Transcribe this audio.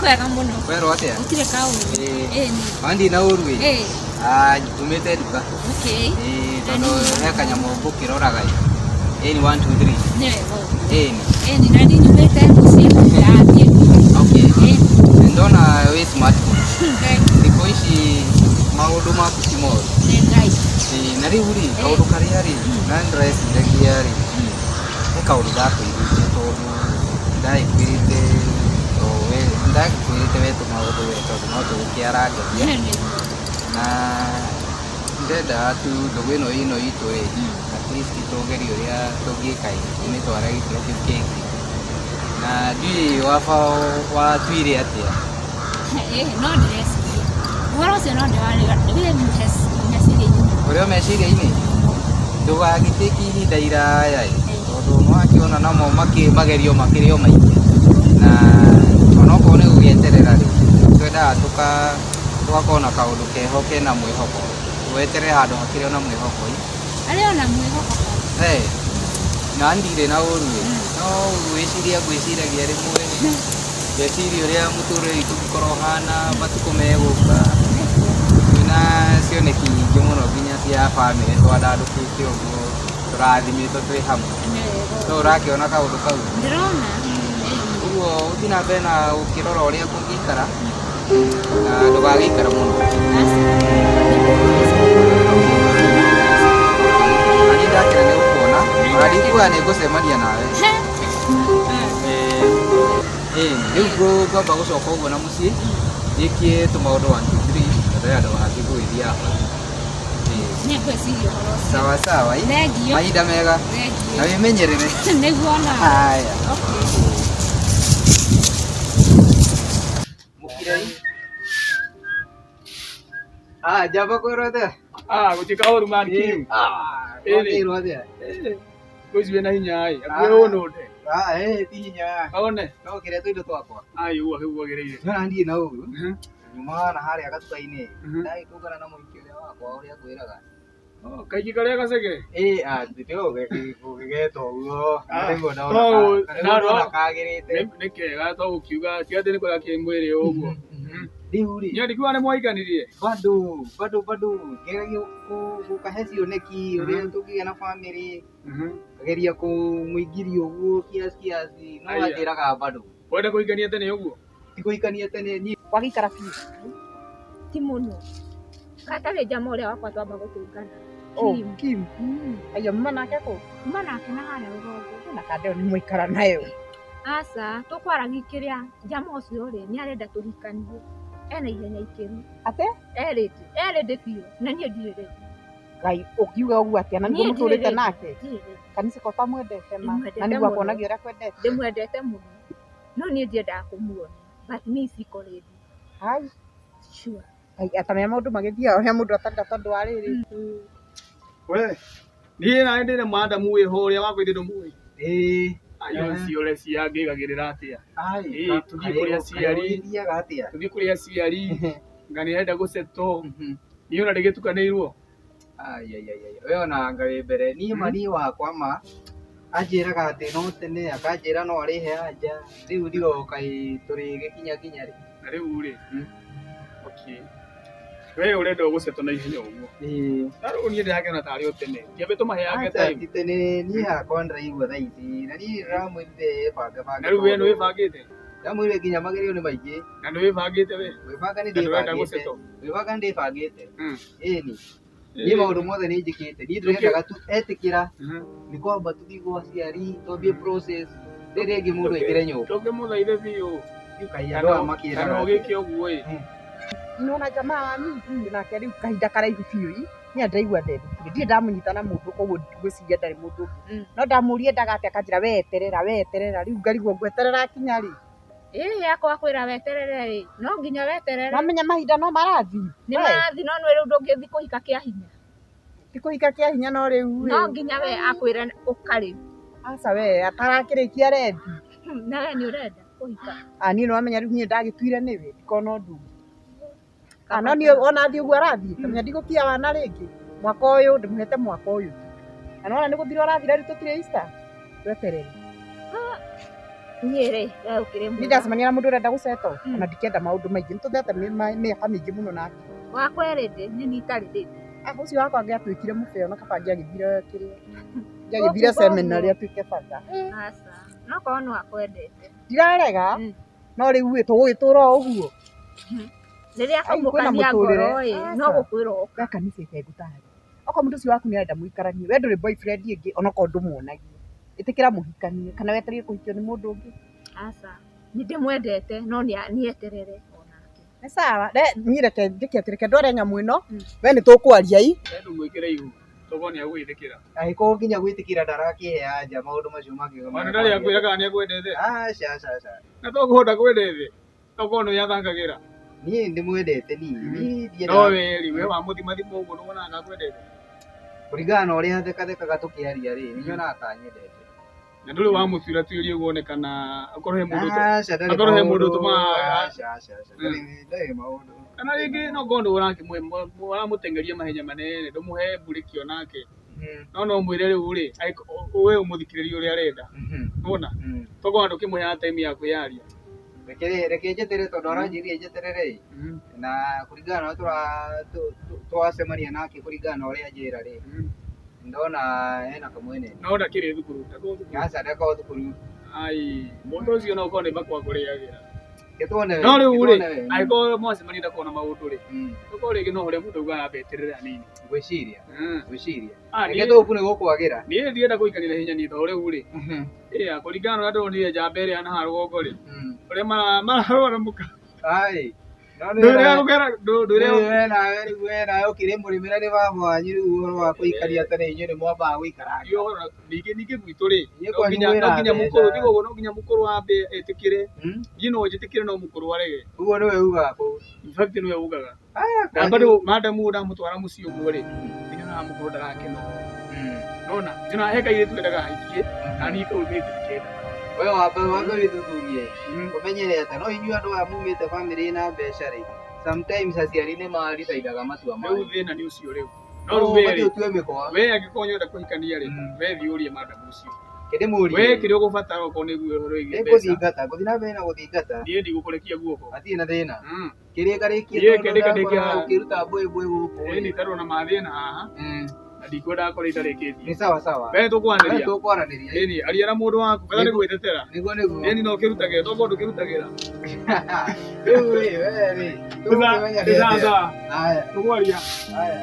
Kwega mũno. Kwerwo atĩa? Gũtirĩ kaũru. Ĩĩ. Ĩni. Wandi na ũru ĩ? Ĩĩ. Ah, njumĩte nduka. Okay. Ĩĩ, tondũ he kanyamũ ngũkĩroraga ĩ. Ĩni 1 2 3. Nĩ wega ũguo. Ĩni. Ĩni na niĩ nyumĩte mũciĩ ndathiĩ. Okay. Ĩni. Ndona wĩ smart mũno. Ngai. Thikũ ici maũndũ maku ti moru. Nĩ Ngai. Ĩĩ, na rĩu rĩ, kaũndũ karĩa rĩ, na ndĩreciragia rĩ, nĩ kaũndũ ndakwĩrĩte tondũ ndagĩkwĩrĩte o we ndagĩkwĩrĩte we tũmaũndũ we tondũ no tũgũkĩarangagia. Nĩguo. Na ndĩrendaga tu ndũgũ ĩno ĩno itũ rĩ, at least tũgerie ũrĩa tũngĩka ĩ, tũmĩtware gĩkĩro kĩu kĩngĩ. Na ndiũĩ waba watuire atĩa. Ĩĩ, no ndĩreciria. Ũhoro ũcio no ndĩrarĩ wĩ meciria-inĩ. Ũrĩ o meciria-inĩ? Ndũgagĩtĩki ihinda iraya ĩ, tondũ nĩwakĩona namo magerio makĩrĩ o maingĩ. Na onokorwo nĩ gũgĩeterera rĩ, twendaga tũgakorwo na kaũndũ keho kena mwĩhoko. Weterere handũ hakĩrĩ o na mwĩhoko ĩ. Arĩ o na mwĩhoko. Hey, na ndirĩ na ũru ĩ, no gwĩciria ngwĩciragia rĩmwe ngeciria ũrĩa mũtũrĩre witũ ũngĩkorwo ũhana matukũ megũka. Twĩna cioneki nyingĩ mũno nginya cia bamĩrĩ twandandũkĩte ũguo tũrathimĩtwo twĩ hamwe. Nĩ wega No ũguo. ũrakĩona kaũndũ kau? Ndĩrona. Ũguo ũthiĩ na mbere na gũkĩrora ũrĩa kũngĩikara na ndũgagĩikare mũno. Aca. Na niĩ ndakena nĩ gũkuona, ona ndikuga nĩ ngũcemania nawe. Ĩĩ, rĩu ngwamba gũcoka ũguo na mũciĩ njĩkie tũmaũndũ 1 2 3 tondũ he handũ hangĩ ngũgĩthiaga bata. Ĩĩ. Nĩ ngwĩciria ũhoro ũcio. Sawa sawa ĩ. Thengiũ. Mahinda mega Thengiũ. na wĩmenyerere. Nĩguo nawe. Haya. Okay. Mũkirei. Ah, njamba kwĩrwo atĩa? Ah, gũtirĩ kaũru man Kim. Ah, Ĩĩ. kwakĩrwo atĩa? Ngũici wĩna hinya ĩ. Ah. Akuĩ ũnũnde. Ah, eh, ti hinya. One. No kĩrĩa tũindo twakwa. Ai ũguo hau wagĩrĩire. Nĩwona ndirĩ na ũru. Mhm. Nyuma na harĩa gatuka-inĩ. Mhm. Ndagĩtũngana na mũhiki ũrĩa wakwa ũrĩa ngwĩraga. Oh, kaingĩ karĩa gaceke. Ĩĩ, ah, gũgĩgetwo ũguo. Ah, Nĩguo ndona no, nĩguo na- ndona kagĩrĩte. Nĩ kega to gũkiuga tiga atĩ nĩ kũrĩa kĩmwĩrĩ ũguo. Rĩu rĩ, Niĩ ndikuga nĩ mwaiganirie. bado bado bado ngeragia gũkahe cioneki ũrĩa tũngĩgĩa na bamĩrĩ ngeria kũmũingĩria ũguo kiasi kiasi no Aya. anjĩraga bado Wenda kũhikania tene ũguo? ti kũhikania tene niĩ Wagĩikara biũ. Ti mũno. Gatarĩ njama ũrĩa wakwa twamba gũtũngana. Oh, Kim. Kim. Aiyo muma nake kũ? Kuma nake na harĩa rũgongo. Na kandeo nĩ mwaikara nayo. Aca, tũkwaragia kĩrĩa njama ũcio rĩ, nĩ arenda tũhikanie. Ena ihenya ikĩru. Ate? Erĩte, erĩte biũ na niĩ ndirĩ ready. Ngai ũngiuga ũguo atĩa na nĩguo Niĩ ndirĩ mũtũrĩte ready. nake? Ndirĩ ready. Kanitha ko ũtamwendete ma. Ndĩmwendete Na nĩguo mũno. akuonagia ũrĩa akwendete. Ndĩmwendete mũno. No niĩ ndiendaga kũmuona. But me siko ready. Hai. Sure. Ngai atamenya maũndũ magĩthiaga ũrĩa mũndũ atarenda tondũ wa rĩrĩ. We. Niĩ nawe ndĩna madamu wĩho ũrĩa wakwĩte ndũmũĩ. ĩĩ Ayo ciore cia ngĩgagĩrĩra atĩa. ai Ĩĩ, tũthiĩ kũrĩ aciari. ũgĩthiaga atĩa Tũthiĩ kũrĩ aciari. Nga nĩ arenda gũcetwo. Niĩ ona ndĩgĩtukanĩirwo. Ai, ai, ai, ai. We ona anga wĩ mbere niĩ ma niĩ wakwa ma anjĩraga atĩ no tene akanjĩra no arĩhe anja rĩu ndio kaĩ tũrĩgĩkinya nginya rĩ. Na rĩu rĩ. Okay. We ũrenda gũcetwo na ihenya ũguo. Ĩĩ. Na rĩu niĩ ndĩrakĩona tarĩ o tene. Kĩambe tũmaheange Aca time. ti tene niĩ hakwa ndĩraigua thaa ici na niĩ ndĩramwĩrire bange bange Na rĩu we nĩ wĩbangĩte? ndamwĩrire nginya magerio nĩ maingĩ Na nĩ wĩbangĩte we? gwĩbanga nĩ Na ndũrenda ndĩbangĩte gũcetwo? gwĩbanga nĩ ndĩbangĩte ĩni Ĩĩ. niĩ maũndũ mothe nĩ njĩkĩte niĩ ndĩrendaga tu etĩkĩra Mhm. nĩ kwamba tũthiĩ gwa aciari twambie process rĩrĩ rĩngĩ mũndũ aingĩre nyũmba Tũngĩmũthaithe biũ. Kaĩ andũ aya Kana makĩendaga ũgĩke ũguo ĩ. Nĩwona jamaa wa mimi nake rĩu kahinda karaihu biũ ĩ niĩ ndĩraigua thenũkire ndirĩ ndamũnyita na mũndũ koguo ngwĩciria ndarĩ mũndũ ũngĩ no ndamũria endaga atĩa akanjĩra we eterera we eterera rĩu ngarigwo ngweterera kinya rĩ. Ĩĩ akwa kwĩra weterere rĩ, no nginya weterere. Wamenya mahinda no marathiĩ. Nĩ We, marathiĩ no nĩ rĩu ndũngĩthiĩ kũhika kĩa hinya. ti kũhika kĩa hinya no rĩu ĩ. No nginya we akwĩre ũka rĩu. Aca we atarakĩrĩkia rethi. Na we nĩ ũrenda kũhika. Ah, niĩ nĩwamenya rĩu niĩ ndagĩtuire nĩwe ndikona ũndũ ũngĩ. Ah, no niĩ ona athiĩ ũguo arathiĩ tamenya ndigũkia wana rĩngĩ mwaka ũyũ ndĩmũhete mwaka ũyũ tu. Na nĩwona nĩ gũthira ũrathira rĩu tũtirĩ Easter tweterere. Niĩ rĩ, we ũkĩrĩ Niĩ mwega. ndacemania na mũndũ ũrenda gũcetwo Mm. ona ndikenda maũndũ maingĩ nĩtũthete mĩaka mĩingĩ mũno nake. Wakwa ĩrĩ nĩ niĩ itarĩ rĩndĩ. Ah, ũcio wakwa angĩatuĩkire mũbeo na kaba angĩagĩthire kĩrĩa angĩagĩthire Gũkũ seminary ũguo. atuĩke batha. Aca. No korwo no akwendete. Ndirarega Mm. no rĩu ĩ tũgũgĩtũra o ũguo. Rĩrĩa Ai, kwĩna akamũkania mũtũrĩre. ngoro ĩ, no Aca. gũkwĩra oka. We kanitha ĩtengũtarĩ. Okorwo mũndũ ũcio waku nĩarenda mũikaranie, we ndũrĩ boyfriend ĩngĩ onokorwo ndũmuonagia. Ĩtĩkĩra mũhikanie kana wetereire kũhikio nĩ mũndũ ũngĩ. Aca. Nĩ ndĩmwendete no nĩeterere onake. Nĩ sawa. Niĩ reke njĩke atĩ reke ndware nyamũ ĩno. Mm. We nĩ tũkwaria i. We ndũmwĩkĩre ihu tokorwo nĩ agwĩtĩkĩra. Angĩkorwo nginya gwĩtĩkĩra ndarakĩhe anja maũndũ macio mangĩ. Ona ndarĩ akwĩra kana nĩ akwendete. Aca aca aca. Na tokorwo ndakwendete. Tokorwo nĩ athakagĩra. Niĩ ndĩmwendete niĩ. Niĩ No ndiendaga we rĩ, we wamũthimathima ũguo nĩwonaga akwendete. kũringana na ũrĩa thekathekaga tũkĩaria rĩ, nĩ nyonaga ta nyendete. Na ndũrĩ wamũtuĩra tuĩrie wone kana akorwo he mũndũ Aca ndarĩ akorwo he mũndũ maũndũ. ũtũmaga Aca aca aca. Ndarĩ maũndũ. Kana rĩngĩ no korwo nĩ ũrakĩmũhe ũramũteng'eria mahenya manene ndũmũhe mburĩki onake. No no mwĩre rĩu rĩ, we ũmũthikĩrĩrie ũrĩa arenda. Nĩwona? Tokorwo ndũkĩmũheaga time ya kwĩyaria. Reke njeterere tondũ aranjĩrire njeterere na kũringana na ũrĩa twacemania nake kũringana na ũrĩa anjĩra rĩ, ndona hena kamwene. No ndakĩrĩ thukuru, ndakorwo thukuru. Aca ndakorwo thukuru. Ai, mũndũ ũcio no ũkorwo nĩ makwa kũrĩagĩra. Reke tuone we. No rĩu rĩ, Reke tuone we. angĩkorwo mwacemania ndakorwo na maũndũ rĩ, tokorwo rĩngĩ no ũrĩa mũndũ augaga ambe eterere hanini. Ngwĩciria. Ngwĩciria. Ah, Reke tũkũ nĩ gũkwagĩra. Niĩ ndienda gũikarĩra hinya niĩ tondũ rĩu rĩ, ĩya kũringana na ũrĩa ndĩronire njamba ĩrĩa na haha rũgongo rĩ, ũrĩa mararwara mũka. Ai. No nĩ Ndũrĩa gũkera ndũrĩa we nawe rĩu we nawe ũkĩrĩ mũrĩmĩra nĩ baba wanyu rĩu ũhoro wa kũikaria tene inyuĩ nĩ mwambaga gũikaranga. Ningĩ ningĩ gwitũ rĩ, Inyuĩ no kwanyu nginya mwĩna no nginya mbeca. mũkũrũ tiga ũguo no nginya mũkũrũ ambe etĩkĩre. Niĩ no njĩtĩkĩre no mũkũrũ arege. Ũguo nĩwe ugaga kũu. In fact nĩwe ugaga. Ah, Na bado madam ũyũ ndamũtwara mũciĩ ũguo rĩ, nĩnyonaga mũkũrũ ndarakena. Nona, nyonaga he kairĩtu endaga ahikie, na niĩ kau niĩ ndingĩenda. We wambe wambe wĩthuthurie ũmenyere atĩ no inyuĩ andũ aya mumĩte bamĩrĩ ĩna mbeca rĩ, sometimes aciari nĩ maricaindaga matua Rĩu mao. thĩna nĩ ũcio rĩu. No No rĩu we ũbatiĩ rĩ, ũtue mĩkwa. we angĩkorwo nĩũrenda kũhikania rĩ, we thiĩ ũrie madam ũcio. Kĩndĩmũrie. We kĩrĩa ũgũbatara okorwo nĩguo ũhoro wĩgiĩ mbeca. Nĩngũthingata, ngũthiĩ na mbere na gũthingata. Niĩ ndigũkũrekia guoko. Hatirĩ na thĩna. Kĩrĩa ngarĩkia Niĩ tondũ kĩndĩ ndakora kĩndĩ ũkĩruta mbũĩ mbũĩ gũkũ Ĩĩ nĩ itarona mathĩna haha. Na ndikwendaga korwo itarĩkĩtie. Nĩ sawa sawa. We tũkwaranĩria. We tũkwaranĩria. Ĩni, aria na mũndũ waku, bata nĩ gwĩtetera. Nĩguo nĩguo. Ĩni no ũkĩrutagĩra, tokorwo ndũkĩrutagĩra. Rĩu rĩ, we rĩ, tũgũkĩmenya Nĩ sawa atĩa. sawa. Haya. Tũkwaria. Haya.